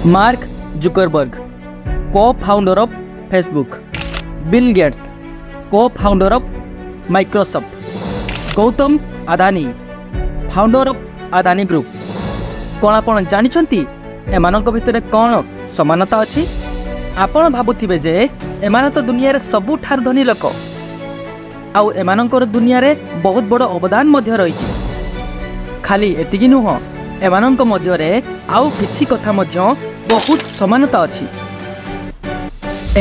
Mark Zuckerberg, co-founder of Facebook, Bill Gates, co-founder of Microsoft, Gautam Adani, founder of Adani Group. କ'ଣ ଆପଣ ଜାଣିଛନ୍ତି ଏମାନଙ୍କ ଭିତରେ କ'ଣ ସମାନତା ଅଛି? ଆପଣ ଭାବୁଥିବେ ଯେ ଏମାନେ ତ ଦୁନିଆରେ ସବୁଠାରୁ ଧନୀ ଲୋକ, ଆଉ ଏମାନଙ୍କର ଦୁନିଆରେ ବହୁତ ବଡ଼ ଅବଦାନ ମଧ୍ୟ ରହିଛି। ଖାଲି ଏତିକି ନୁହଁ, ଏମାନଙ୍କ ମଧ୍ୟରେ ଆଉ କିଛି କଥା ମଧ୍ୟ ବହୁତ ସମାନତା ଅଛି।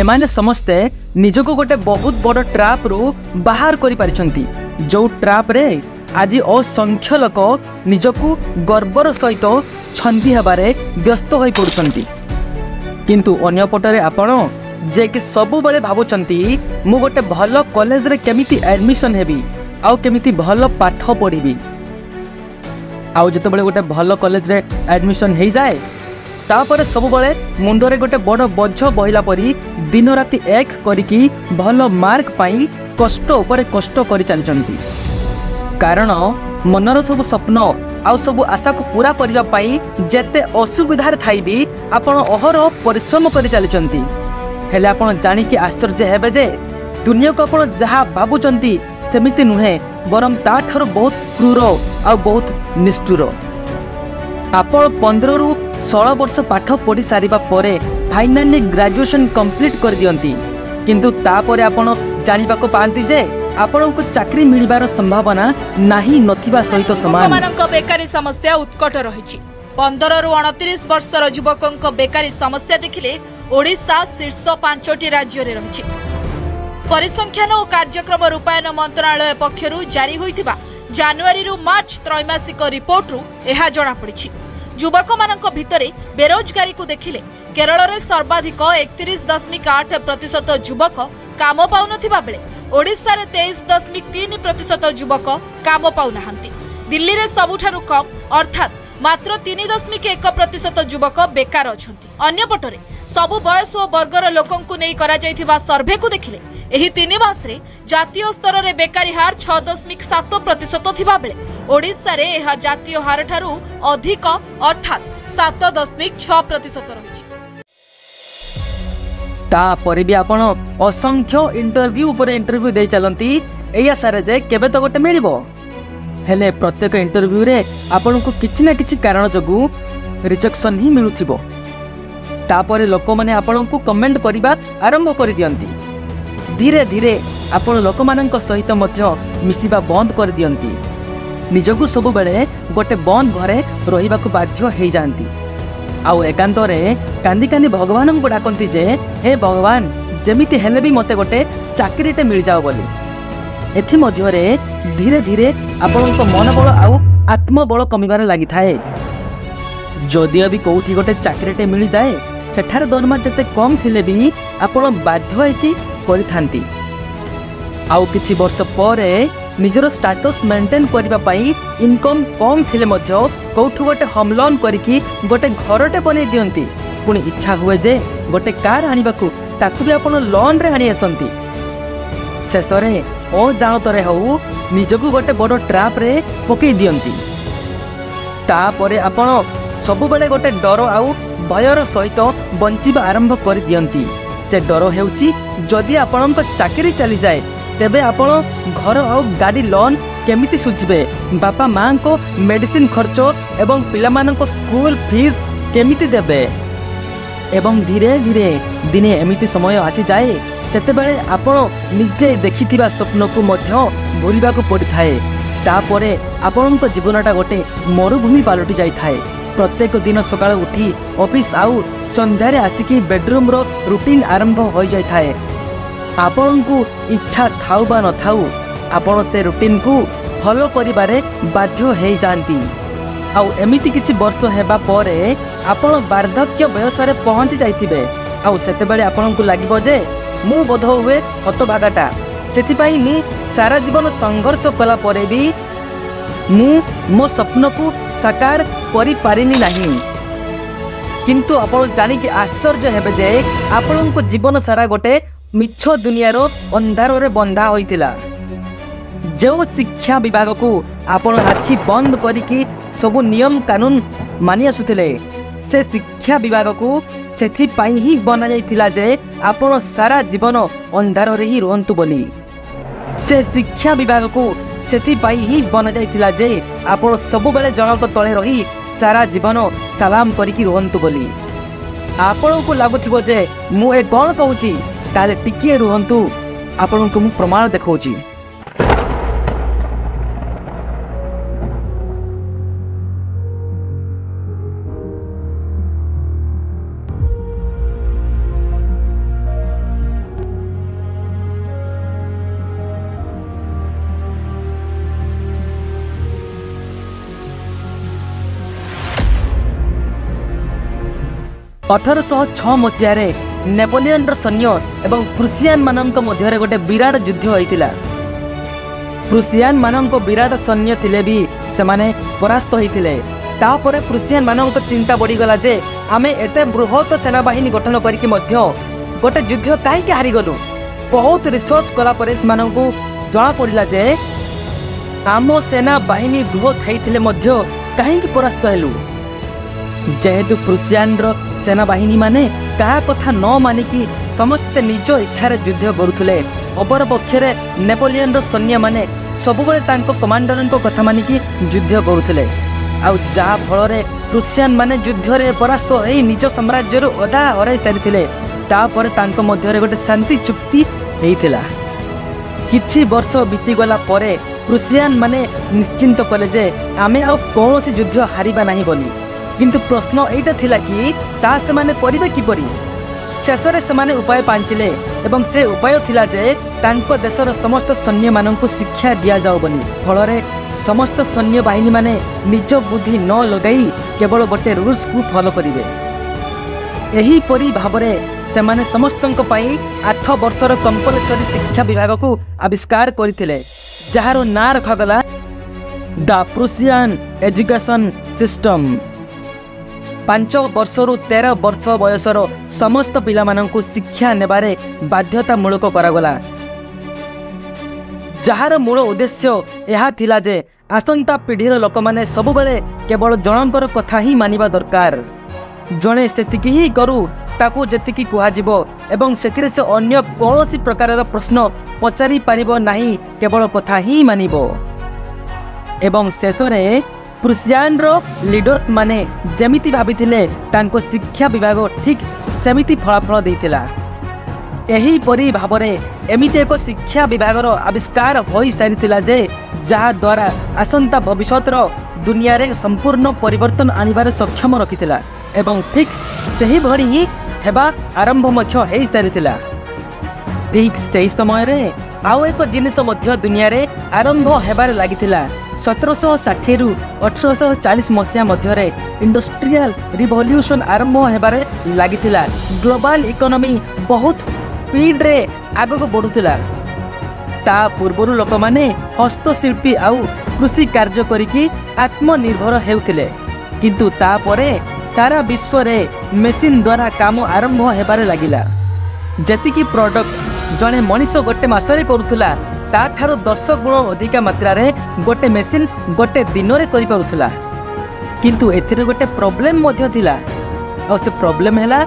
ଏମାନେ ସମସ୍ତେ ନିଜକୁ ଗୋଟେ ବହୁତ ବଡ଼ ଟ୍ରାପ୍ରୁ ବାହାର କରିପାରିଛନ୍ତି, ଯେଉଁ ଟ୍ରାପ୍ରେ ଆଜି ଅସଂଖ୍ୟ ଲୋକ ନିଜକୁ ଗର୍ବର ସହିତ ଛନ୍ଦି ହେବାରେ ବ୍ୟସ୍ତ ହୋଇପଡ଼ୁଛନ୍ତି। କିନ୍ତୁ ଅନ୍ୟପଟରେ ଆପଣ ଯିଏକି ସବୁବେଳେ ଭାବୁଛନ୍ତି ମୁଁ ଗୋଟେ ଭଲ କଲେଜରେ କେମିତି ଆଡ଼ମିସନ୍ ହେବି ଆଉ କେମିତି ଭଲ ପାଠ ପଢ଼ିବି, ଆଉ ଯେତେବେଳେ ଗୋଟେ ଭଲ କଲେଜରେ ଆଡ଼ମିସନ୍ ହେଇଯାଏ ତାପରେ ସବୁବେଳେ ମୁଣ୍ଡରେ ଗୋଟେ ବଡ଼ ବୋଝ ବହିଲା ପରି ଦିନ ରାତି ଏକ କରିକି ଭଲ ମାର୍କ ପାଇଁ କଷ୍ଟ ଉପରେ କଷ୍ଟ କରି ଚାଲିଛନ୍ତି। କାରଣ ମନର ସବୁ ସ୍ୱପ୍ନ ଆଉ ସବୁ ଆଶାକୁ ପୂରା କରିବା ପାଇଁ ଯେତେ ଅସୁବିଧାରେ ଥାଇ ବି ଆପଣ ଅହରହ ପରିଶ୍ରମ କରି ଚାଲିଛନ୍ତି। ହେଲେ ଆପଣ ଜାଣିକି ଆଶ୍ଚର୍ଯ୍ୟ ହେବେ ଯେ ଦୁନିଆକୁ ଆପଣ ଯାହା ଭାବୁଛନ୍ତି ସେମିତି ନୁହେଁ, ବରଂ ତାଠାରୁ ବହୁତ କ୍ରୂର ଆଉ ବହୁତ ନିଷ୍ଠୁର। ଆପଣ 15ରୁ 16 ବର୍ଷ ପାଠ ପଢ଼ି ସାରିବା ପରେ ଫାଇନାଲି ଗ୍ରାଜୁଏସନ୍ କମ୍ପ୍ଲିଟ୍ କରିଦିଅନ୍ତି, କିନ୍ତୁ ତାପରେ ଆପଣ ଜାଣିବାକୁ ପାଆନ୍ତି ଯେ ଆପଣଙ୍କୁ ଚାକିରି ମିଳିବାର ସମ୍ଭାବନା ନାହିଁ ନଥିବା ସହିତ ସମାନ। ଯୁବକମାନଙ୍କ ବେକାରୀ ସମସ୍ୟା ଉତ୍କଟ ରହିଛି। 15ରୁ 29 ବର୍ଷର ଯୁବକଙ୍କ ବେକାରୀ ସମସ୍ୟା ଦେଖିଲେ ଓଡ଼ିଶା ଶୀର୍ଷ 5ଟି ରାଜ୍ୟରେ ରହିଛି। ପରିସଂଖ୍ୟାନ ଓ କାର୍ଯ୍ୟକ୍ରମ ରୂପାୟନ ମନ୍ତ୍ରଣାଳୟ ପକ୍ଷରୁ ଜାରି ହୋଇଥିବା ଜାନୁଆରୀରୁ ମାର୍ଚ୍ଚ ତ୍ରୈମାସିକ ରିପୋର୍ଟରୁ ଏହା ଜଣାପଡ଼ିଛି। ଯୁବକମାନଙ୍କ ଭିତରେ ବେରୋଜଗାରୀକୁ ଦେଖିଲେ କେରଳରେ ସର୍ବାଧିକ 31.8% ଯୁବକ କାମ ପାଉନଥିବା ବେଳେ ଓଡ଼ିଶାରେ 23.3% ଯୁବକ କାମ ପାଉନାହାନ୍ତି। ଦିଲ୍ଲୀରେ ସବୁଠାରୁ କମ୍, ଅର୍ଥାତ୍ ମାତ୍ର 3.1% ଯୁବକ ବେକାର ଅଛନ୍ତି। ଅନ୍ୟପଟରେ ସବୁ ବୟସ ଓ ବର୍ଗର ଲୋକଙ୍କୁ ନେଇ କରାଯାଇଥିବା ସର୍ଭେକୁ ଦେଖିଲେ ଏହି 3 ମାସରେ ଜାତୀୟ ସ୍ତରରେ ବେକାରୀ ହାର 6.7% ଥିବାବେଳେ ଓଡ଼ିଶାରେ ଏହା ଜାତୀୟ ହାରଠାରୁ ଅଧିକ, ଅର୍ଥାତ୍ 7.6% ରହିଛି। ତାପରେ ବି ଆପଣ ଅସଂଖ୍ୟ ଇଣ୍ଟରଭ୍ୟୁ ଉପରେ ଇଣ୍ଟରଭ୍ୟୁ ଦେଇ ଚାଲନ୍ତି ଏଇ ଆଶାରେ ଯେ କେବେ ତ ଗୋଟେ ମିଳିବ। ହେଲେ ପ୍ରତ୍ୟେକ ଇଣ୍ଟରଭ୍ୟୁରେ ଆପଣଙ୍କୁ କିଛି ନା କିଛି କାରଣ ଯୋଗୁଁ ରିଜେକ୍ସନ୍ ହିଁ ମିଳୁଥିବ। ତାପରେ ଲୋକମାନେ ଆପଣଙ୍କୁ କମେଣ୍ଟ କରିବା ଆରମ୍ଭ କରିଦିଅନ୍ତି। ଧୀରେ ଧୀରେ ଆପଣ ଲୋକମାନଙ୍କ ସହିତ ମଧ୍ୟ ମିଶିବା ବନ୍ଦ କରିଦିଅନ୍ତି। ନିଜକୁ ସବୁବେଳେ ଗୋଟେ ବନ୍ଦ ଘରେ ରହିବାକୁ ବାଧ୍ୟ ହେଇଯାଆନ୍ତି, ଆଉ ଏକାନ୍ତରେ କାନ୍ଦି କାନ୍ଦି ଭଗବାନଙ୍କୁ ଡାକନ୍ତି ଯେ ହେ ଭଗବାନ, ଯେମିତି ହେଲେ ବି ମୋତେ ଗୋଟେ ଚାକିରିଟେ ମିଳିଯାଉ ବୋଲି। ଏଥିମଧ୍ୟରେ ଧୀରେ ଧୀରେ ଆପଣଙ୍କ ମନୋବଳ ଆଉ ଆତ୍ମବଳ କମିବାରେ ଲାଗିଥାଏ। ଯଦିଓ ବି କେଉଁଠି ଗୋଟେ ଚାକିରିଟେ ମିଳିଯାଏ, ସେଠାରେ ଦରମା ଯେତେ କମ୍ ଥିଲେ ବି ଆପଣ ବାଧ୍ୟ ହେଇକି କରିଥାନ୍ତି। ଆଉ କିଛି ବର୍ଷ ପରେ ନିଜର ଷ୍ଟାଟସ୍ ମେଣ୍ଟେନ୍ କରିବା ପାଇଁ ଇନକମ୍ କମ୍ ଥିଲେ ମଧ୍ୟ କେଉଁଠୁ ଗୋଟେ ହୋମ୍ ଲୋନ୍ କରିକି ଗୋଟେ ଘରଟେ ବନେଇ ଦିଅନ୍ତି। ପୁଣି ଇଚ୍ଛା ହୁଏ ଯେ ଗୋଟେ କାର୍ ଆଣିବାକୁ, ତାକୁ ବି ଆପଣ ଲୋନ୍ରେ ଆଣି ଆସନ୍ତି। ଶେଷରେ ଅଜାଣତରେ ହଉ ନିଜକୁ ଗୋଟେ ବଡ଼ ଟ୍ରାପ୍ରେ ପକେଇ ଦିଅନ୍ତି। ତାପରେ ଆପଣ ସବୁବେଳେ ଗୋଟେ ଡର ଆଉ ଭୟର ସହିତ ବଞ୍ଚିବା ଆରମ୍ଭ କରିଦିଅନ୍ତି। ସେ ଡର ହେଉଛି ଯଦି ଆପଣଙ୍କ ଚାକିରି ଚାଲିଯାଏ ତେବେ ଆପଣ ଘର ଆଉ ଗାଡ଼ି ଲୋନ୍ କେମିତି ଶୁଝିବେ, ବାପା ମାଆଙ୍କ ମେଡ଼ିସିନ ଖର୍ଚ୍ଚ ଏବଂ ପିଲାମାନଙ୍କ ସ୍କୁଲ ଫିସ୍ କେମିତି ଦେବେ। ଏବଂ ଧୀରେ ଧୀରେ ଦିନେ ଏମିତି ସମୟ ଆସିଯାଏ ସେତେବେଳେ ଆପଣ ନିଜେ ଦେଖିଥିବା ସ୍ୱପ୍ନକୁ ମଧ୍ୟ ଭୁଲିବାକୁ ପଡ଼ିଥାଏ। ତାପରେ ଆପଣଙ୍କ ଜୀବନଟା ଗୋଟେ ମରୁଭୂମି ପାଲଟି ଯାଇଥାଏ। ପ୍ରତ୍ୟେକ ଦିନ ସକାଳୁ ଉଠି ଅଫିସ୍ ଆଉ ସନ୍ଧ୍ୟାରେ ଆସିକି ବେଡରୁମ୍ର ରୁଟିନ୍ ଆରମ୍ଭ ହୋଇଯାଇଥାଏ। ଆପଣଙ୍କୁ ଇଚ୍ଛା ଥାଉ ବା ନଥାଉ ଆପଣ ସେ ରୁଟିନ୍କୁ ଫଲୋ କରିବାରେ ବାଧ୍ୟ ହେଇଯାଆନ୍ତି। ଆଉ ଏମିତି କିଛି ବର୍ଷ ହେବା ପରେ ଆପଣ ବାର୍ଦ୍ଧକ୍ୟ ବୟସରେ ପହଞ୍ଚି ଯାଇଥିବେ, ଆଉ ସେତେବେଳେ ଆପଣଙ୍କୁ ଲାଗିବ ଯେ ମୁଁ ବୋଧହୁଏ ହତଭାଗାଟା, ସେଥିପାଇଁ ମୁଁ ସାରା ଜୀବନ ସଂଘର୍ଷ କଲା ପରେ ବି ମୁଁ ମୋ ସ୍ୱପ୍ନକୁ ସାକାର କରିପାରିଲି ନାହିଁ। କିନ୍ତୁ ଆପଣ ଜାଣିକି ଆଶ୍ଚର୍ଯ୍ୟ ହେବେ ଯେ ଆପଣଙ୍କ ଜୀବନ ସାରା ଗୋଟେ ମିଛ ଦୁନିଆର ଅନ୍ଧାରରେ ବନ୍ଧା ହୋଇଥିଲା। ଯେଉଁ ଶିକ୍ଷା ବିଭାଗକୁ ଆପଣ ଆଖି ବନ୍ଦ କରିକି ସବୁ ନିୟମ କାନୁନ ମାନି ଆସୁଥିଲେ, ସେ ଶିକ୍ଷା ବିଭାଗକୁ ସେଥିପାଇଁ ହିଁ ବନାଯାଇଥିଲା ଯେ ଆପଣ ସାରା ଜୀବନ ଅନ୍ଧାରରେ ହିଁ ରୁହନ୍ତୁ ବୋଲି। ସେ ଶିକ୍ଷା ବିଭାଗକୁ ସେଥିପାଇଁ ହିଁ ବନାଯାଇଥିଲା ଯେ ଆପଣ ସବୁବେଳେ ଜଣଙ୍କ ତଳେ ରହି ସାରା ଜୀବନ ସାଲାମ କରିକି ରୁହନ୍ତୁ ବୋଲି। ଆପଣଙ୍କୁ ଲାଗୁଥିବ ଯେ ମୁଁ ଏ କ'ଣ କହୁଛି, ତାହେଲେ ଟିକିଏ ରୁହନ୍ତୁ, ଆପଣଙ୍କୁ ମୁଁ ପ୍ରମାଣ ଦେଖାଉଛି। 1806 ମସିହାରେ ନେପୋଲିୟନର ସୈନ୍ୟ ଏବଂ ପ୍ରୁସିଆନମାନଙ୍କ ମଧ୍ୟରେ ଗୋଟେ ବିରାଟ ଯୁଦ୍ଧ ହୋଇଥିଲା। ପ୍ରୁସିଆନମାନଙ୍କ ବିରାଟ ସୈନ୍ୟ ଥିଲେ ବି ସେମାନେ ପରାସ୍ତ ହୋଇଥିଲେ। ତାପରେ ପ୍ରୁସିଆନମାନଙ୍କ ଚିନ୍ତା ବଢ଼ିଗଲା ଯେ ଆମେ ଏତେ ବୃହତ ସେନାବାହିନୀ ଗଠନ କରିକି ମଧ୍ୟ ଗୋଟେ ଯୁଦ୍ଧ କାହିଁକି ହାରିଗଲୁ। ବହୁତ ରିସର୍ଚ୍ଚ କଲା ପରେ ସେମାନଙ୍କୁ ଜଣାପଡ଼ିଲା ଯେ ଆମ ସେନାବାହିନୀ ବୃହତ ହେଇଥିଲେ ମଧ୍ୟ କାହିଁକି ପରାସ୍ତ ହେଲୁ। ଯେହେତୁ ପ୍ରୁସିଆନର ସେନାବାହିନୀମାନେ କାହା କଥା ନ ମାନିକି ସମସ୍ତେ ନିଜ ଇଚ୍ଛାରେ ଯୁଦ୍ଧ କରୁଥିଲେ, ଅପରପକ୍ଷରେ ନେପୋଲିୟନର ସୈନ୍ୟମାନେ ସବୁବେଳେ ତାଙ୍କ କମାଣ୍ଡରଙ୍କ କଥା ମାନିକି ଯୁଦ୍ଧ କରୁଥିଲେ। ଆଉ ଯାହା ଫଳରେ ପ୍ରୁସିଆନମାନେ ଯୁଦ୍ଧରେ ପରାସ୍ତ ହୋଇ ନିଜ ସାମ୍ରାଜ୍ୟରୁ ଅଧା ହରାଇ ସାରିଥିଲେ। ତାପରେ ତାଙ୍କ ମଧ୍ୟରେ ଗୋଟେ ଶାନ୍ତି ଚୁକ୍ତି ହେଇଥିଲା। କିଛି ବର୍ଷ ବିତିଗଲା ପରେ ପ୍ରୁସିଆନମାନେ ନିଶ୍ଚିନ୍ତ କଲେ ଯେ ଆମେ ଆଉ କୌଣସି ଯୁଦ୍ଧ ହାରିବା ନାହିଁ ବୋଲି। କିନ୍ତୁ ପ୍ରଶ୍ନ ଏଇଟା ଥିଲା କି ତାହା ସେମାନେ କରିବେ କିପରି? ଶେଷରେ ସେମାନେ ଉପାୟ ପାଞ୍ଚିଲେ ଏବଂ ସେ ଉପାୟ ଥିଲା ଯେ ତାଙ୍କ ଦେଶର ସମସ୍ତ ସୈନ୍ୟମାନଙ୍କୁ ଶିକ୍ଷା ଦିଆଯାଉ ବୋଲି। ଫଳରେ ସମସ୍ତ ସୈନ୍ୟବାହିନୀମାନେ ନିଜ ବୁଦ୍ଧି ନ ଲଗାଇ କେବଳ ଗୋଟେ ରୁଲ୍ସକୁ ଫଲୋ କରିବେ। ଏହିପରି ଭାବରେ ସେମାନେ ସମସ୍ତଙ୍କ ପାଇଁ 8 ବର୍ଷର କମ୍ପଲସରୀ ଶିକ୍ଷା ବିଭାଗକୁ ଆବିଷ୍କାର କରିଥିଲେ, ଯାହାର ନାଁ ରଖାଗଲା ଦ ପ୍ରୁସିଆନ୍ ଏଜୁକେସନ୍ ସିଷ୍ଟମ୍। 5 ବର୍ଷରୁ 13 ବର୍ଷ ବୟସର ସମସ୍ତ ପିଲାମାନଙ୍କୁ ଶିକ୍ଷା ନେବାରେ ବାଧ୍ୟତାମୂଳକ କରାଗଲା, ଯାହାର ମୂଳ ଉଦ୍ଦେଶ୍ୟ ଏହା ଥିଲା ଯେ ଆସନ୍ତା ପିଢ଼ିର ଲୋକମାନେ ସବୁବେଳେ କେବଳ ଜଣଙ୍କର କଥା ହିଁ ମାନିବା ଦରକାର। ଜଣେ ସେତିକି ହିଁ କରୁ, ତାକୁ ଯେତିକି କୁହାଯିବ, ଏବଂ ସେଥିରେ ସେ ଅନ୍ୟ କୌଣସି ପ୍ରକାରର ପ୍ରଶ୍ନ ପଚାରି ପାରିବ ନାହିଁ, କେବଳ କଥା ହିଁ ମାନିବ। ଏବଂ ଶେଷରେ ପ୍ରୁସିଆନର ଲିଡର୍ସ ମାନେ ଯେମିତି ଭାବିଥିଲେ ତାଙ୍କ ଶିକ୍ଷା ବିଭାଗ ଠିକ୍ ସେମିତି ଫଳାଫଳ ଦେଇଥିଲା। ଏହିପରି ଭାବରେ ଏମିତି ଏକ ଶିକ୍ଷା ବିଭାଗର ଆବିଷ୍କାର ହୋଇସାରିଥିଲା ଯେ ଯାହାଦ୍ୱାରା ଆସନ୍ତା ଭବିଷ୍ୟତର ଦୁନିଆରେ ସମ୍ପୂର୍ଣ୍ଣ ପରିବର୍ତ୍ତନ ଆଣିବାରେ ସକ୍ଷମ ରଖିଥିଲା ଏବଂ ଠିକ୍ ସେହିଭଳି ହିଁ ହେବା ଆରମ୍ଭ ମଧ୍ୟ ହୋଇସାରିଥିଲା। ଠିକ୍ ସେହି ସମୟରେ ଆଉ ଏକ ଜିନିଷ ମଧ୍ୟ ଦୁନିଆରେ ଆରମ୍ଭ ହେବାରେ ଲାଗିଥିଲା। 1760ରୁ 1840 ମସିହା ମଧ୍ୟରେ ଇଣ୍ଡଷ୍ଟ୍ରିଆଲ ରିଭଲ୍ୟୁସନ୍ ଆରମ୍ଭ ହେବାରେ ଲାଗିଥିଲା। ଗ୍ଲୋବାଲ ଇକୋନୋମି ବହୁତ ସ୍ପିଡରେ ଆଗକୁ ବଢ଼ୁଥିଲା। ତା ପୂର୍ବରୁ ଲୋକମାନେ ହସ୍ତଶିଳ୍ପୀ ଆଉ କୃଷି କାର୍ଯ୍ୟ କରିକି ଆତ୍ମନିର୍ଭର ହେଉଥିଲେ, କିନ୍ତୁ ତାପରେ ସାରା ବିଶ୍ୱରେ ମେସିନ୍ ଦ୍ୱାରା କାମ ଆରମ୍ଭ ହେବାରେ ଲାଗିଲା। ଯେତିକି ପ୍ରଡକ୍ଟ ଜଣେ ମଣିଷ ଗୋଟେ ମାସରେ କରୁଥିଲା, ତାଠାରୁ 10 ଗୁଣ ଅଧିକା ମାତ୍ରାରେ ଗୋଟେ ମେସିନ୍ ଗୋଟେ ଦିନରେ କରିପାରୁଥିଲା। କିନ୍ତୁ ଏଥିରେ ଗୋଟେ ପ୍ରୋବ୍ଲେମ୍ ମଧ୍ୟ ଥିଲା, ଆଉ ସେ ପ୍ରୋବ୍ଲେମ୍ ହେଲା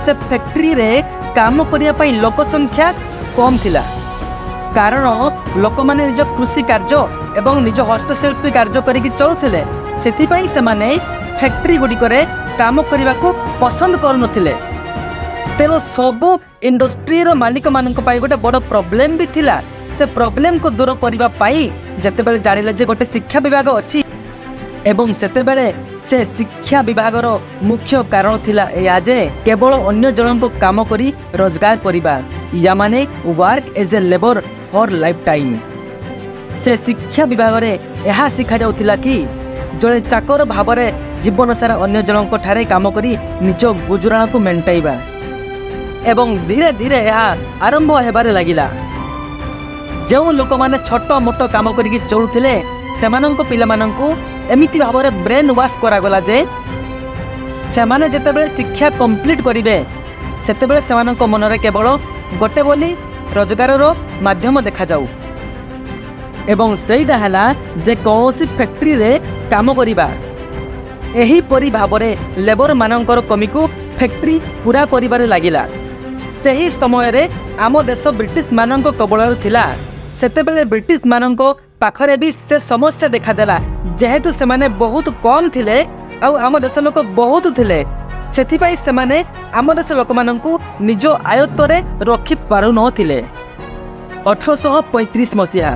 ସେ ଫ୍ୟାକ୍ଟ୍ରିରେ କାମ କରିବା ପାଇଁ ଲୋକ ସଂଖ୍ୟା କମ୍ ଥିଲା। କାରଣ ଲୋକମାନେ ନିଜ କୃଷି କାର୍ଯ୍ୟ ଏବଂ ନିଜ ହସ୍ତଶିଳ୍ପୀ କାର୍ଯ୍ୟ କରିକି ଚଳୁଥିଲେ, ସେଥିପାଇଁ ସେମାନେ ଫ୍ୟାକ୍ଟ୍ରି ଗୁଡ଼ିକରେ କାମ କରିବାକୁ ପସନ୍ଦ କରୁନଥିଲେ। ତେଣୁ ସବୁ ଇଣ୍ଡଷ୍ଟ୍ରିର ମାଲିକମାନଙ୍କ ପାଇଁ ଗୋଟେ ବଡ଼ ପ୍ରୋବ୍ଲେମ୍ ବି ଥିଲା। ସେ ପ୍ରୋବ୍ଲେମ୍କୁ ଦୂର କରିବା ପାଇଁ ଯେତେବେଳେ ଜାଣିଲେ ଯେ ଗୋଟେ ଶିକ୍ଷା ବିଭାଗ ଅଛି, ଏବଂ ସେତେବେଳେ ସେ ଶିକ୍ଷା ବିଭାଗର ମୁଖ୍ୟ କାରଣ ଥିଲା ଏଇଆ ଯେ କେବଳ ଅନ୍ୟ ଜଣଙ୍କ କାମ କରି ରୋଜଗାର କରିବା, ୟା ମାନେ work as a labour for life time. ସେ ଶିକ୍ଷା ବିଭାଗରେ ଏହା ଶିଖାଯାଉଥିଲା କି ଜଣେ ଚାକର ଭାବରେ ଜୀବନ ସାରା ଅନ୍ୟ ଜଣଙ୍କ ଠାରେ କାମ କରି ନିଜ ଗୁଜୁରାଣକୁ ମେଣ୍ଟାଇବା, ଏବଂ ଧୀରେ ଧୀରେ ଏହା ଆରମ୍ଭ ହେବାରେ ଲାଗିଲା। ଯେଉଁ ଲୋକମାନେ ଛୋଟ ମୋଟ କାମ କରିକି ଚଳୁଥିଲେ, ସେମାନଙ୍କ ପିଲାମାନଙ୍କୁ ଏମିତି ଭାବରେ ବ୍ରେନ୍ ୱାଶ୍ କରାଗଲା ଯେ ସେମାନେ ଯେତେବେଳେ ଶିକ୍ଷା କମ୍ପ୍ଲିଟ୍ କରିବେ, ସେତେବେଳେ ସେମାନଙ୍କ ମନରେ କେବଳ ଗୋଟେ ବୋଲି ରୋଜଗାରର ମାଧ୍ୟମ ଦେଖାଯାଉ, ଏବଂ ସେଇଟା ହେଲା ଯେ କୌଣସି ଫ୍ୟାକ୍ଟ୍ରିରେ କାମ କରିବା। ଏହିପରି ଭାବରେ ଲେବରମାନଙ୍କର କମିକୁ ଫ୍ୟାକ୍ଟ୍ରି ପୂରା କରିବାରେ ଲାଗିଲା। ସେହି ସମୟରେ ଆମ ଦେଶ ବ୍ରିଟିଶମାନଙ୍କ କବଳରେ ଥିଲା। ସେତେବେଳେ ବ୍ରିଟିଶମାନଙ୍କ ପାଖରେ ବି ସେ ସମସ୍ୟା ଦେଖାଦେଲା। ଯେହେତୁ ସେମାନେ ବହୁତ କମ୍ ଥିଲେ ଆଉ ଆମ ଦେଶ ଲୋକ ବହୁତ ଥିଲେ, ସେଥିପାଇଁ ସେମାନେ ଆମ ଦେଶ ଲୋକମାନଙ୍କୁ ନିଜ ଆୟତ୍ତରେ ରଖିପାରୁନଥିଲେ। 1835 ମସିହା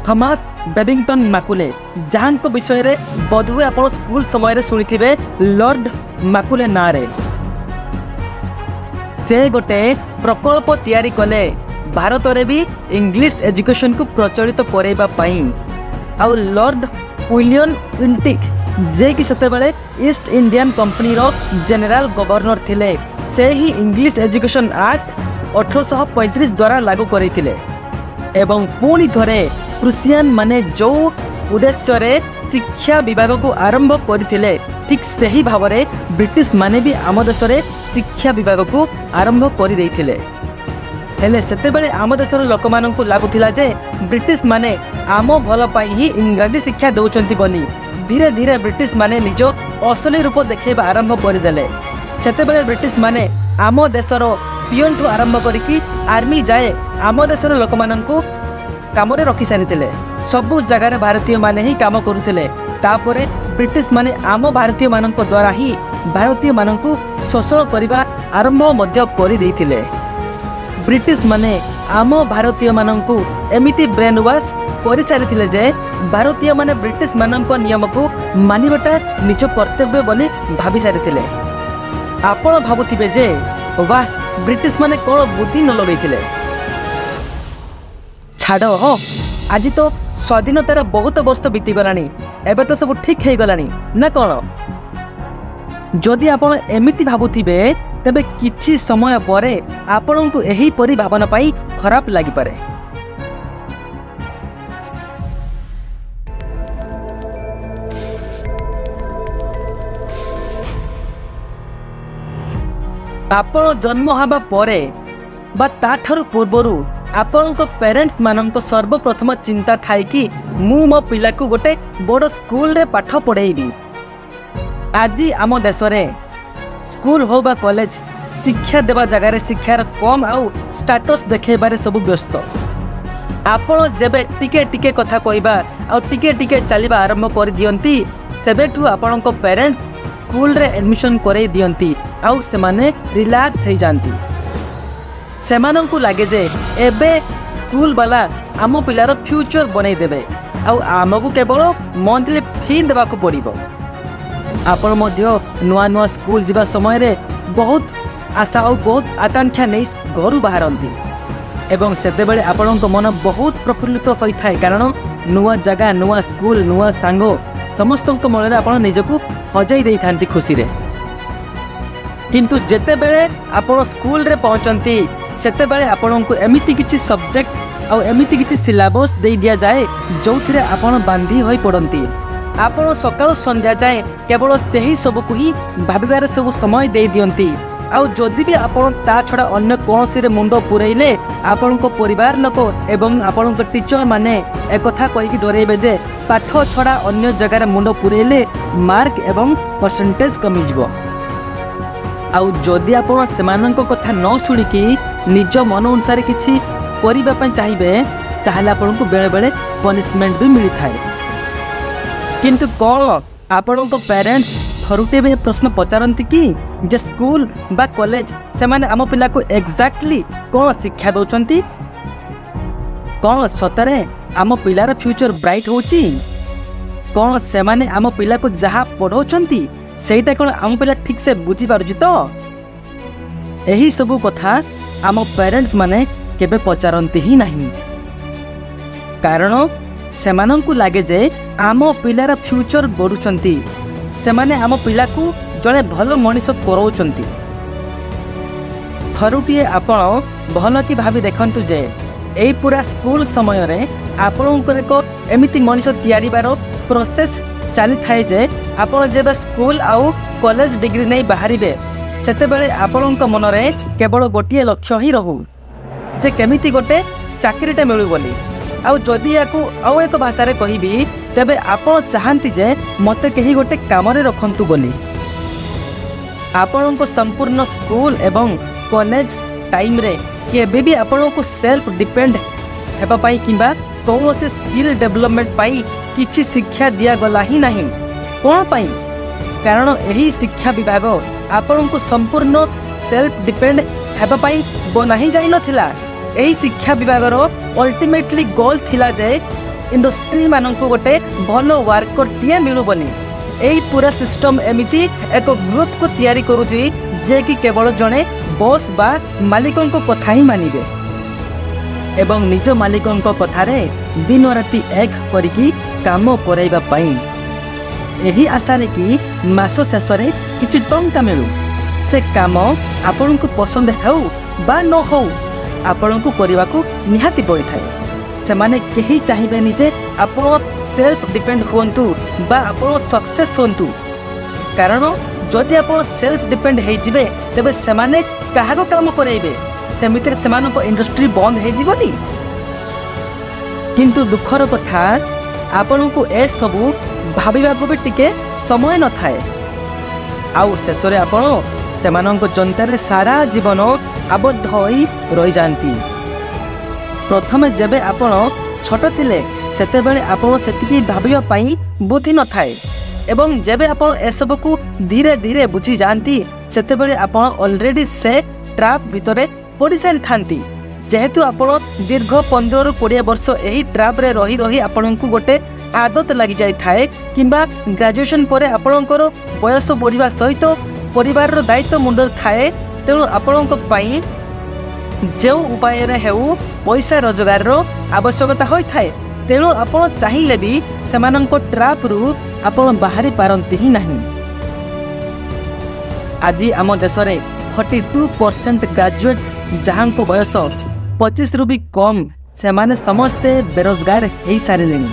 ଥମାସ ବେବିଂଟନ୍ ମାକୁଲେ, ଯାହାଙ୍କ ବିଷୟରେ ବୋଧହୁଏ ଆପଣ ସ୍କୁଲ ସମୟରେ ଶୁଣିଥିବେ ଲର୍ଡ ମାକୁଲେ ନାଁରେ, ସେ ଗୋଟେ ପ୍ରକଳ୍ପ ତିଆରି କଲେ ଭାରତରେ ବି ଇଂଲିଶ ଏଜୁକେସନକୁ ପ୍ରଚଳିତ କରାଇବା ପାଇଁ। ଆଉ ଲର୍ଡ ୱିଲିୟମ ୱିଣ୍ଟିକ୍, ଯିଏକି ସେତେବେଳେ ଇଷ୍ଟ ଇଣ୍ଡିଆନ୍ କମ୍ପାନୀର ଜେନେରାଲ ଗଭର୍ଣ୍ଣର ଥିଲେ, ସେ ହିଁ ଇଂଲିଶ ଏଜୁକେସନ ଆକ୍ଟ 1835 ଦ୍ୱାରା ଲାଗୁ କରିଥିଲେ। ଏବଂ ପୁଣି ଥରେ ପ୍ରୁସିଆନ୍ ମାନେ ଯେଉଁ ଉଦ୍ଦେଶ୍ୟରେ ଶିକ୍ଷା ବିଭାଗକୁ ଆରମ୍ଭ କରିଥିଲେ, ଠିକ୍ ସେହି ଭାବରେ ବ୍ରିଟିଶ ମାନେ ବି ଆମ ଦେଶରେ ଶିକ୍ଷା ବିଭାଗକୁ ଆରମ୍ଭ କରିଦେଇଥିଲେ। ହେଲେ ସେତେବେଳେ ଆମ ଦେଶର ଲୋକମାନଙ୍କୁ ଲାଗୁଥିଲା ଯେ ବ୍ରିଟିଶ ମାନେ ଆମ ଭଲ ପାଇଁ ହିଁ ଇଂରାଜୀ ଶିକ୍ଷା ଦେଉଛନ୍ତି ବୋଲି। ଧୀରେ ଧୀରେ ବ୍ରିଟିଶ ମାନେ ନିଜ ଅସଲି ରୂପ ଦେଖାଇବା ଆରମ୍ଭ କରିଦେଲେ। ସେତେବେଳେ ବ୍ରିଟିଶ ମାନେ ଆମ ଦେଶର ପିଅନଠୁ ଆରମ୍ଭ କରିକି ଆର୍ମି ଯାଏ ଆମ ଦେଶର ଲୋକମାନଙ୍କୁ କାମରେ ରଖିସାରିଥିଲେ। ସବୁ ଜାଗାରେ ଭାରତୀୟମାନେ ହିଁ କାମ କରୁଥିଲେ। ତାପରେ ବ୍ରିଟିଶ ମାନେ ଆମ ଭାରତୀୟମାନଙ୍କ ଦ୍ୱାରା ହିଁ ଭାରତୀୟମାନଙ୍କୁ ଶୋଷଣ କରିବା ଆରମ୍ଭ ମଧ୍ୟ କରିଦେଇଥିଲେ। ବ୍ରିଟିଶ ମାନେ ଆମ ଭାରତୀୟମାନଙ୍କୁ ଏମିତି ବ୍ରେନ୍ ୱାଶ୍ କରିସାରିଥିଲେ ଯେ ଭାରତୀୟମାନେ ବ୍ରିଟିଶମାନଙ୍କ ନିୟମକୁ ମାନିବାଟା ନିଜ କର୍ତ୍ତବ୍ୟ ବୋଲି ଭାବି ସାରିଥିଲେ। ଆପଣ ଭାବୁଥିବେ ଯେ ବାଃ, ବ୍ରିଟିଶ ମାନେ କ'ଣ ବୁଦ୍ଧି ନ ଲଗେଇଥିଲେ। ଛାଡ଼, ଆଜି ତ ସ୍ୱାଧୀନତାର ବହୁତ ବର୍ଷ ବିତିଗଲାଣି, ଏବେ ତ ସବୁ ଠିକ୍ ହେଇଗଲାଣି ନା କ'ଣ? ଯଦି ଆପଣ ଏମିତି ଭାବୁଥିବେ, ତେବେ କିଛି ସମୟ ପରେ ଆପଣଙ୍କୁ ଏହିପରି ଭାବନା ପାଇଁ ଖରାପ ଲାଗିପାରେ। ଆପଣ ଜନ୍ମ ହେବା ପରେ ବା ତାଠାରୁ ପୂର୍ବରୁ ଆପଣଙ୍କ ପ୍ୟାରେଣ୍ଟସ୍ ମାନଙ୍କ ସର୍ବପ୍ରଥମ ଚିନ୍ତା ଥାଏ କି ମୁଁ ମୋ ପିଲାକୁ ଗୋଟେ ବଡ଼ ସ୍କୁଲରେ ପାଠ ପଢ଼େଇବି। ଆଜି ଆମ ଦେଶରେ ସ୍କୁଲ ହଉ ବା କଲେଜ, ଶିକ୍ଷା ଦେବା ଜାଗାରେ ଶିକ୍ଷାର କମ୍ ଆଉ ଷ୍ଟାଟସ୍ ଦେଖାଇବାରେ ସବୁ ବ୍ୟସ୍ତ। ଆପଣ ଯେବେ ଟିକେ ଟିକେ କଥା କହିବା ଆଉ ଟିକେ ଟିକେ ଚାଲିବା ଆରମ୍ଭ କରିଦିଅନ୍ତି, ସେବେଠୁ ଆପଣଙ୍କ ପ୍ୟାରେଣ୍ଟସ୍ ସ୍କୁଲରେ ଆଡ଼ମିସନ୍ କରେଇ ଦିଅନ୍ତି ଆଉ ସେମାନେ ରିଲାକ୍ସ ହେଇଯାଆନ୍ତି। ସେମାନଙ୍କୁ ଲାଗେ ଯେ ଏବେ ସ୍କୁଲ ବାଲା ଆମ ପିଲାର ଫ୍ୟୁଚର ବନେଇଦେବେ ଆଉ ଆମକୁ କେବଳ ମନ୍ଥଲି ଫି ଦେବାକୁ ପଡ଼ିବ। ଆପଣ ମଧ୍ୟ ନୂଆ ନୂଆ ସ୍କୁଲ ଯିବା ସମୟରେ ବହୁତ ଆଶା ଆଉ ବହୁତ ଆକାଂକ୍ଷା ନେଇ ଘରୁ ବାହାରନ୍ତି ଏବଂ ସେତେବେଳେ ଆପଣଙ୍କ ମନ ବହୁତ ପ୍ରଫୁଲ୍ଲିତ ହୋଇଥାଏ, କାରଣ ନୂଆ ଜାଗା, ନୂଆ ସ୍କୁଲ, ନୂଆ ସାଙ୍ଗ, ସମସ୍ତଙ୍କ ମନରେ ଆପଣ ନିଜକୁ ହଜାଇ ଦେଇଥାନ୍ତି ଖୁସିରେ। କିନ୍ତୁ ଯେତେବେଳେ ଆପଣ ସ୍କୁଲରେ ପହଞ୍ଚନ୍ତି, ସେତେବେଳେ ଆପଣଙ୍କୁ ଏମିତି କିଛି ସବଜେକ୍ଟ ଆଉ ଏମିତି କିଛି ସିଲାବସ୍ ଦେଇ ଦିଆଯାଏ ଯେଉଁଥିରେ ଆପଣ ବାନ୍ଧି ହୋଇ ପଡ଼ନ୍ତି। ଆପଣ ସକାଳୁ ସନ୍ଧ୍ୟା ଯାଏଁ କେବଳ ସେହି ସବୁକୁ ହିଁ ଭାବିବାରେ ସବୁ ସମୟ ଦେଇ ଦିଅନ୍ତି। ଆଉ ଯଦି ବି ଆପଣ ତା ଛଡ଼ା ଅନ୍ୟ କୌଣସିରେ ମୁଣ୍ଡ ପୂରେଇଲେ, ଆପଣଙ୍କ ପରିବାର ଲୋକ ଏବଂ ଆପଣଙ୍କ ଟିଚର ମାନେ ଏକଥା କହିକି ଡରେଇବେ ଯେ ପାଠ ଛଡ଼ା ଅନ୍ୟ ଜାଗାରେ ମୁଣ୍ଡ ପୂରେଇଲେ ମାର୍କ ଏବଂ ପରସେଣ୍ଟେଜ କମିଯିବ। ଆଉ ଯଦି ଆପଣ ସେମାନଙ୍କ କଥା ନ ଶୁଣିକି ନିଜ ମନ ଅନୁସାରେ କିଛି କରିବା ପାଇଁ ଚାହିଁବେ, ତାହେଲେ ଆପଣଙ୍କୁ ବେଳେବେଳେ ପନିସମେଣ୍ଟ ବି ମିଳିଥାଏ। କିନ୍ତୁ କ'ଣ ଆପଣଙ୍କ ପ୍ୟାରେଣ୍ଟସ୍ ଥରୁଟିଏ ବି ପ୍ରଶ୍ନ ପଚାରନ୍ତି କି ଯେ ସ୍କୁଲ ବା କଲେଜ ସେମାନେ ଆମ ପିଲାକୁ ଏକ୍ଜାକ୍ଟଲି କ'ଣ ଶିକ୍ଷା ଦେଉଛନ୍ତି? କ'ଣ ସତରେ ଆମ ପିଲାର ଫ୍ୟୁଚର ବ୍ରାଇଟ୍ ହେଉଛି? କ'ଣ ସେମାନେ ଆମ ପିଲାକୁ ଯାହା ପଢ଼ାଉଛନ୍ତି ସେଇଟା କ'ଣ ଆମ ପିଲା ଠିକ୍ସେ ବୁଝିପାରୁଛି ତ? ଏହିସବୁ କଥା ଆମ ପ୍ୟାରେଣ୍ଟସ୍ ମାନେ କେବେ ପଚାରନ୍ତି ହିଁ ନାହିଁ, କାରଣ ସେମାନଙ୍କୁ ଲାଗେ ଯେ ଆମ ପିଲାର ଫ୍ୟୁଚର ଗଢ଼ୁଛନ୍ତି, ସେମାନେ ଆମ ପିଲାକୁ ଜଣେ ଭଲ ମଣିଷ କରାଉଛନ୍ତି। ଥରୁଟିଏ ଆପଣ ଭଲ କି ଭାବି ଦେଖନ୍ତୁ ଯେ ଏଇ ପୁରା ସ୍କୁଲ ସମୟରେ ଆପଣଙ୍କର ଏକ ଏମିତି ମଣିଷ ତିଆରିବାର ପ୍ରୋସେସ୍ ଚାଲିଥାଏ ଯେ ଆପଣ ଯେବେ ସ୍କୁଲ ଆଉ କଲେଜ ଡିଗ୍ରୀ ନେଇ ବାହାରିବେ, ସେତେବେଳେ ଆପଣଙ୍କ ମନରେ କେବଳ ଗୋଟିଏ ଲକ୍ଷ୍ୟ ହିଁ ରହୁ ଯେ କେମିତି ଗୋଟେ ଚାକିରିଟେ ମିଳୁ ବୋଲି। ଆଉ ଯଦି ୟାକୁ ଆଉ ଏକ ଭାଷାରେ କହିବି, ତେବେ ଆପଣ ଚାହାନ୍ତି ଯେ ମୋତେ କେହି ଗୋଟେ କାମରେ ରଖନ୍ତୁ ବୋଲି। ଆପଣଙ୍କ ସମ୍ପୂର୍ଣ୍ଣ ସ୍କୁଲ ଏବଂ କଲେଜ ଟାଇମ୍ରେ କେବେ ବି ଆପଣଙ୍କୁ ସେଲ୍ଫ ଡିପେଣ୍ଡ ହେବା ପାଇଁ କିମ୍ବା କୌଣସି ସ୍କିଲ୍ ଡେଭଲପମେଣ୍ଟ ପାଇଁ କିଛି ଶିକ୍ଷା ଦିଆଗଲା ହିଁ ନାହିଁ। କ'ଣ ପାଇଁ? କାରଣ ଏହି ଶିକ୍ଷା ବିଭାଗ ଆପଣଙ୍କୁ ସମ୍ପୂର୍ଣ୍ଣ ସେଲ୍ଫ ଡିପେଣ୍ଡ ହେବା ପାଇଁ ବନା ହିଁ ଯାଇନଥିଲା। ଏହି ଶିକ୍ଷା ବିଭାଗର ଅଲ୍ଟିମେଟଲି ଗୋଲ୍ ଥିଲା ଯେ ଇଣ୍ଡଷ୍ଟ୍ରିମାନଙ୍କୁ ଗୋଟେ ଭଲ ୱାର୍କରଟିଏ ମିଳୁ ବୋଲି। ଏହି ପୁରା ସିଷ୍ଟମ୍ ଏମିତି ଏକ ଗ୍ରୁପକୁ ତିଆରି କରୁଛି ଯିଏକି କେବଳ ଜଣେ ବସ୍ ବା ମାଲିକଙ୍କ କଥା ହିଁ ମାନିବେ ଏବଂ ନିଜ ମାଲିକଙ୍କ କଥାରେ ଦିନ ରାତି ଏକ କରିକି କାମ କରାଇବା ପାଇଁ, ଏହି ଆଶାରେ କି ମାସ ଶେଷରେ କିଛି ଟଙ୍କା ମିଳୁ। ସେ କାମ ଆପଣଙ୍କୁ ପସନ୍ଦ ହେଉ ବା ନ ହେଉ, ଆପଣଙ୍କୁ କରିବାକୁ ନିହାତି ପଡ଼ିଥାଏ। ସେମାନେ କେହି ଚାହିଁବେନି ଯେ ଆପଣ ସେଲ୍ଫ ଡିପେଣ୍ଡ ହୁଅନ୍ତୁ ବା ଆପଣ ସକ୍ସେସ୍ ହୁଅନ୍ତୁ, କାରଣ ଯଦି ଆପଣ ସେଲ୍ଫ ଡିପେଣ୍ଡ ହେଇଯିବେ ତେବେ ସେମାନେ କାହାକୁ କାମ କରାଇବେ? ସେମିତିରେ ସେମାନଙ୍କ ଇଣ୍ଡଷ୍ଟ୍ରି ବନ୍ଦ ହେଇଯିବନି। କିନ୍ତୁ ଦୁଃଖର କଥା, ଆପଣଙ୍କୁ ଏସବୁ ଭାବିବାକୁ ବି ଟିକେ ସମୟ ନଥାଏ। ଆଉ ଶେଷରେ ଆପଣ ସେମାନଙ୍କ ଯନ୍ତାରେ ସାରା ଜୀବନ ଆବଦ୍ଧ ହୋଇ ରହିଯାଆନ୍ତି। ପ୍ରଥମେ ଯେବେ ଆପଣ ଛୋଟ ଥିଲେ, ସେତେବେଳେ ଆପଣ ସେତିକି ଭାବିବା ପାଇଁ ବୁଦ୍ଧି ନଥାଏ, ଏବଂ ଯେବେ ଆପଣ ଏସବୁକୁ ଧୀରେ ଧୀରେ ବୁଝିଯାଆନ୍ତି, ସେତେବେଳେ ଆପଣ ଅଲରେଡ଼ି ସେ ଟ୍ରାପ୍ ଭିତରେ ପଡ଼ିସାରିଥାନ୍ତି। ଯେହେତୁ ଆପଣ ଦୀର୍ଘ 15ରୁ 20 ବର୍ଷ ଏହି ଟ୍ରାପ୍ରେ ରହି ରହି ଆପଣଙ୍କୁ ଗୋଟେ ଆଦତ ଲାଗିଯାଇଥାଏ, କିମ୍ବା ଗ୍ରାଜୁଏସନ୍ ପରେ ଆପଣଙ୍କର ବୟସ ବଢ଼ିବା ସହିତ ପରିବାରର ଦାୟିତ୍ୱ ମୁଣ୍ଡରେ ଥାଏ, ତେଣୁ ଆପଣଙ୍କ ପାଇଁ ଯେଉଁ ଉପାୟରେ ହେଉ ପଇସା ରୋଜଗାରର ଆବଶ୍ୟକତା ହୋଇଥାଏ। ତେଣୁ ଆପଣ ଚାହିଁଲେ ବି ସେମାନଙ୍କ ଟ୍ରାପ୍ରୁ ଆପଣ ବାହାରି ପାରନ୍ତି ହିଁ ନାହିଁ। ଆଜି ଆମ ଦେଶରେ 42% ଗ୍ରାଜୁଏଟ୍, ଯାହାଙ୍କ ବୟସ 25ରୁ ବି କମ୍, ସେମାନେ ସମସ୍ତେ ବେରୋଜଗାର ହେଇସାରିଲେଣି।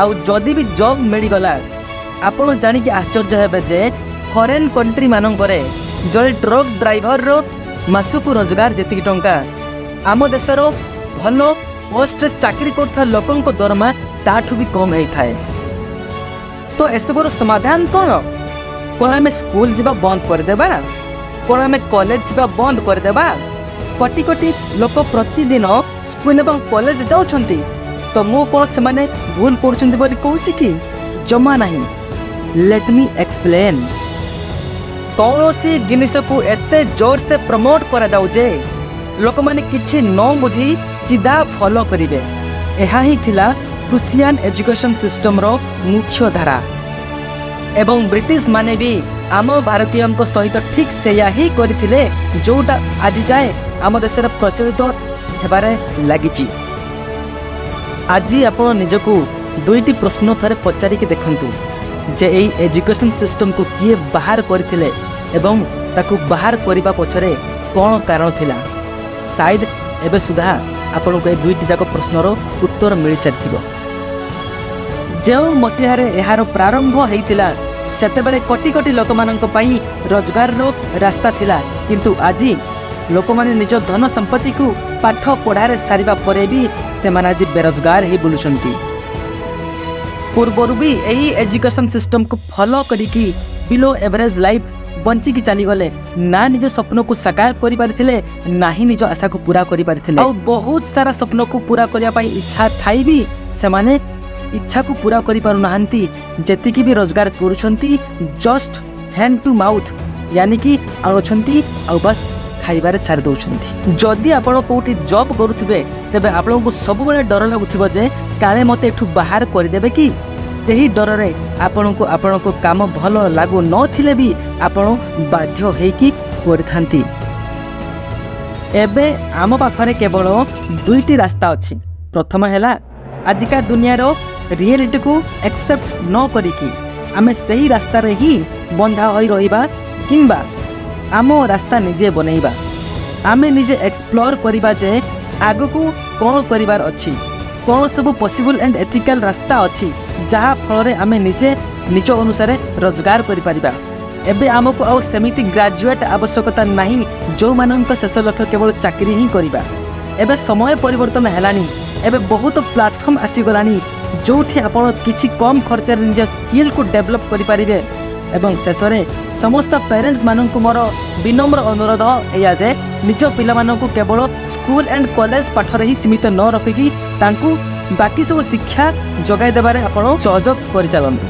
ଆଉ ଯଦି ବି ଜବ୍ ମିଳିଗଲା, ଆପଣ ଜାଣିକି ଆଶ୍ଚର୍ଯ୍ୟ ହେବେ ଯେ ଫରେନ୍ କଣ୍ଟ୍ରି ମାନଙ୍କରେ ଜଣେ ଟ୍ରକ୍ ଡ୍ରାଇଭରର ମାସକୁ ରୋଜଗାର ଯେତିକି ଟଙ୍କା, ଆମ ଦେଶର ଭଲ ପୋଷ୍ଟରେ ଚାକିରି କରୁଥିବା ଲୋକଙ୍କ ଦରମା ତାଠୁ ବି କମ୍ ହେଇଥାଏ। ତ ଏସବୁର ସମାଧାନ କ'ଣ? କ'ଣ ଆମେ ସ୍କୁଲ ଯିବା ବନ୍ଦ କରିଦେବା? କ'ଣ ଆମେ କଲେଜ ଯିବା ବନ୍ଦ କରିଦେବା? କୋଟି କୋଟି ଲୋକ ପ୍ରତିଦିନ ସ୍କୁଲ ଏବଂ କଲେଜ ଯାଉଛନ୍ତି, ତ ମୁଁ କ'ଣ ସେମାନେ ଭୁଲ କରୁଛନ୍ତି ବୋଲି କହୁଛି କି? ଜମା ନାହିଁ। Let me explain. କୌଣସି ଜିନିଷକୁ ଏତେ ଜୋରସେ ପ୍ରମୋଟ କରାଯାଉ ଯେ ଲୋକମାନେ କିଛି ନ ବୁଝି ସିଧା ଫଲୋ କରିବେ, ଏହା ହିଁ ଥିଲା ରୁଷିଆନ୍ ଏଜୁକେସନ୍ ସିଷ୍ଟମର ମୁଖ୍ୟ ଧାରା। ଏବଂ ବ୍ରିଟିଶ ମାନେ ବି ଆମ ଭାରତୀୟଙ୍କ ସହିତ ଠିକ୍ ସେଇଆ ହିଁ କରିଥିଲେ, ଯେଉଁଟା ଆଜି ଯାଏ ଆମ ଦେଶରେ ପ୍ରଚଳିତ ହେବାରେ ଲାଗିଛି। ଆଜି ଆପଣ ନିଜକୁ ଦୁଇଟି ପ୍ରଶ୍ନ ଥରେ ପଚାରିକି ଦେଖନ୍ତୁ ଯେ ଏଇ ଏଜୁକେସନ୍ ସିଷ୍ଟମକୁ କିଏ ବାହାର କରିଥିଲେ ଏବଂ ତାକୁ ବାହାର କରିବା ପଛରେ କ'ଣ କାରଣ ଥିଲା। ସାୟଦ ଏବେ ସୁଦ୍ଧା ଆପଣଙ୍କୁ ଏ ଦୁଇଟି ଯାକ ପ୍ରଶ୍ନର ଉତ୍ତର ମିଳିସାରିଥିବ। ଯେଉଁ ମସିହାରେ ଏହାର ପ୍ରାରମ୍ଭ ହେଇଥିଲା, ସେତେବେଳେ କୋଟି କୋଟି ଲୋକମାନଙ୍କ ପାଇଁ ରୋଜଗାରର ରାସ୍ତା ଥିଲା, କିନ୍ତୁ ଆଜି ଲୋକମାନେ ନିଜ ଧନ ସମ୍ପତ୍ତିକୁ ପାଠ ପଢ଼ାରେ ସାରିବା ପରେ ବି ସେମାନେ ଆଜି ବେରୋଜଗାର ହେଇ ବୁଲୁଛନ୍ତି। ପୂର୍ବରୁ ବି ଏହି ଏଜୁକେସନ୍ ସିଷ୍ଟମକୁ ଫଲୋ କରିକି ବିଲୋ ଏଭରେଜ ଲାଇଫ୍ ବଞ୍ଚିକି ଚାଲିଗଲେ, ନା ନିଜ ସ୍ୱପ୍ନକୁ ସାକାର କରିପାରିଥିଲେ, ନାହିଁ ନିଜ ଆଶାକୁ ପୁରା କରିପାରିଥିଲେ। ଆଉ ବହୁତ ସାରା ସ୍ୱପ୍ନକୁ ପୁରା କରିବା ପାଇଁ ଇଚ୍ଛା ଥାଇ ବି ସେମାନେ ଇଚ୍ଛାକୁ ପୁରା କରିପାରୁନାହାନ୍ତି। ଯେତିକି ବି ରୋଜଗାର କରୁଛନ୍ତି, ଜଷ୍ଟ ହ୍ୟାଣ୍ଡ ଟୁ ମାଉଥ୍, ୟାନି କି ଆଣୁଛନ୍ତି ଆଉ ବାସ୍ ଖାଇବାରେ ସାରି ଦେଉଛନ୍ତି। ଯଦି ଆପଣ କେଉଁଠି ଜବ୍ କରୁଥିବେ, ତେବେ ଆପଣଙ୍କୁ ସବୁବେଳେ ଡର ଲାଗୁଥିବ ଯେ କାଳେ ମୋତେ ଏଠୁ ବାହାର କରିଦେବେ କି। ସେହି ଡରରେ ଆପଣଙ୍କୁ ଆପଣଙ୍କ କାମ ଭଲ ଲାଗୁ ନଥିଲେ ବି ଆପଣ ବାଧ୍ୟ ହେଇକି କରିଥାନ୍ତି। ଏବେ ଆମ ପାଖରେ କେବଳ ଦୁଇଟି ରାସ୍ତା ଅଛି। ପ୍ରଥମ ହେଲା, ଆଜିକା ଦୁନିଆର ରିଏଲିଟିକୁ ଆକ୍ସେପ୍ଟ ନ କରିକି ଆମେ ସେହି ରାସ୍ତାରେ ହିଁ ବନ୍ଧା ହୋଇ ରହିବା, କିମ୍ବା ଆମ ରାସ୍ତା ନିଜେ ବନେଇବା। ଆମେ ନିଜେ ଏକ୍ସପ୍ଲୋର କରିବା ଯେ ଆଗକୁ କ'ଣ କରିବାର ଅଛି, କ'ଣ ସବୁ ପସିବୁଲ୍ ଆଣ୍ଡ ଏଥିକାଲ୍ ରାସ୍ତା ଅଛି, ଯାହା ଫଳରେ ଆମେ ନିଜେ ନିଜ ଅନୁସାରେ ରୋଜଗାର କରିପାରିବା। ଏବେ ଆମକୁ ଆଉ ସେମିତି ଗ୍ରାଜୁଏଟ୍ ଆବଶ୍ୟକତା ନାହିଁ ଯେଉଁମାନଙ୍କ ଶେଷ ଲକ୍ଷ୍ୟ କେବଳ ଚାକିରି ହିଁ କରିବା। ଏବେ ସମୟ ପରିବର୍ତ୍ତନ ହେଲାଣି, ଏବେ ବହୁତ ପ୍ଲାଟଫର୍ମ ଆସିଗଲାଣି ଯେଉଁଠି ଆପଣ କିଛି କମ୍ ଖର୍ଚ୍ଚରେ ନିଜ ସ୍କିଲ୍କୁ ଡେଭଲପ୍ କରିପାରିବେ। ଏବଂ ଶେଷରେ ସମସ୍ତ ପ୍ୟାରେଣ୍ଟସ୍ମାନଙ୍କୁ ମୋର ବିନମ୍ର ଅନୁରୋଧ ଏଇଆ ଯେ ନିଜ ପିଲାମାନଙ୍କୁ କେବଳ ସ୍କୁଲ ଆଣ୍ଡ କଲେଜ ପାଠରେ ହିଁ ସୀମିତ ନ ରଖିକି ତାଙ୍କୁ ବାକି ସବୁ ଶିକ୍ଷା ଯୋଗାଇ ଦେବାରେ ଆପଣ ସହଯୋଗ କରିଚାଲନ୍ତୁ।